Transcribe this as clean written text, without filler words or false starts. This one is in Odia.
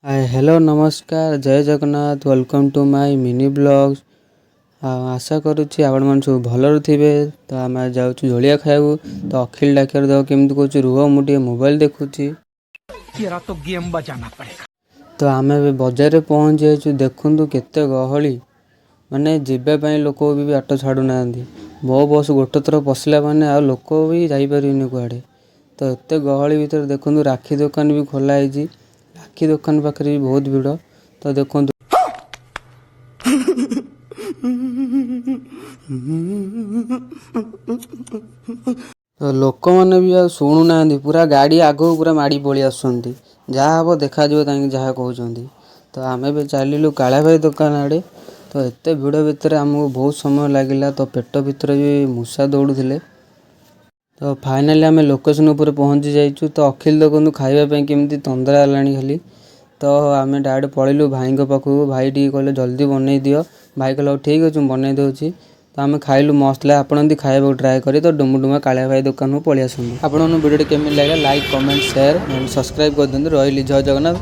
ହାଏ, ହ୍ୟାଲୋ, ନମସ୍କାର, ଜୟ Jagannath. Welcome to my mini vlogs. ଆଉ ଆଶା କରୁଛି ଆପଣମାନେ ସବୁ ଭଲରେ ଥିବେ। ତ ଆମେ ଆଜି ଯାଉଛୁ ଜଳିଖିଆ ଖାଇବାକୁ। ତ ଅଖିଲ ଡାକିବାର ଦେଖ କେମିତି କହୁଛି, "ରୁହ, ମୁଁ ଟିକେ ମୋବାଇଲ ଦେଖୁଛି।" तेरा तो गेम बजाना पड़ेगा। ତ ଆମେ ଏବେ ବଜାରରେ ପହଞ୍ଚି ଯାଇଛୁ। ଦେଖନ୍ତୁ କେତେ ଗହଳି, ମାନେ ଯିବା ପାଇଁ ଲୋକ ବି ବାଟ ଛାଡ଼ୁନାହାନ୍ତି। ମୋ ବସ୍ ଗୋଟେ ଥର ପଶିଲା ମାନେ ଆଉ ଲୋକ ବି ଯାଇପାରିବେନି କୁଆଡ଼େ। ତ ଏତେ ଗହଳି ଭିତରେ ଦେଖନ୍ତୁ, ରାକ୍ଷୀ ଦୋକାନ ବି ଖୋଲା ହେଇଛି। ରାକ୍ଷୀ ଦୋକାନ ପାଖରେ ବି ବହୁତ ଭିଡ଼। ତ ଦେଖନ୍ତୁ, ତ ଲୋକମାନେ ବି ଆଉ ଶୁଣୁନାହାନ୍ତି, ପୁରା ଗାଡ଼ି ଆଗକୁ ପୁରା ମାଡ଼ି ପଳେଇ ଆସୁଛନ୍ତି। ଯାହା ହବ ଦେଖାଯିବ, ତାଙ୍କେ ଯାହା କହୁଛନ୍ତି। ତ ଆମେ ବି ଚାଲିଲୁ କାଳିଆ ଭାଇ ଦୋକାନ ଆଡ଼େ। ତ ଏତେ ଭିଡ଼ ଭିତରେ ଆମକୁ ବହୁତ ସମୟ ଲାଗିଲା। ତ ପେଟ ଭିତରେ ବି ମୂଷା ଦୌଡ଼ୁଥିଲେ। ତ ଫାଇନାଲି ଆମେ ଲୋକେସନ୍ ଉପରେ ପହଞ୍ଚି ଯାଇଛୁ। ତ ଅଖିଲ ଦେଖନ୍ତୁ, ଖାଇବା ପାଇଁ କେମିତି ତନ୍ଦରା ହେଲାଣି ଖାଲି। ତ ଆମେ ଡାଇରେକ୍ଟ ପଳେଇଲୁ ଭାଇଙ୍କ ପାଖକୁ। ଭାଇ ଟିକେ କହିଲେ, "ଜଲ୍ଦି ବନେଇ ଦିଅ।" ଭାଇ କହିଲେ, "ହଉ ଠିକ୍ ଅଛି, ମୁଁ ବନେଇ ଦେଉଛି।" ତ ଆମେ ଖାଇଲୁ, ମସ୍ତ ଥିଲା। ଆପଣ ଯଦି ଖାଇବାକୁ ଟ୍ରାଏ କରିବେ, ତ ଡୁମୁଡୁମା କାଳିଆ ଭାଇ ଦୋକାନକୁ ପଳେଇ ଆସନ୍ତୁ। ଆପଣଙ୍କୁ ଭିଡ଼ିଓଟି କେମିତି ଲାଗିଲା, like, comment, share and subscribe କରିଦିଅନ୍ତୁ। ରହିଲି, ଜୟ ଜଗନ୍ନାଥ।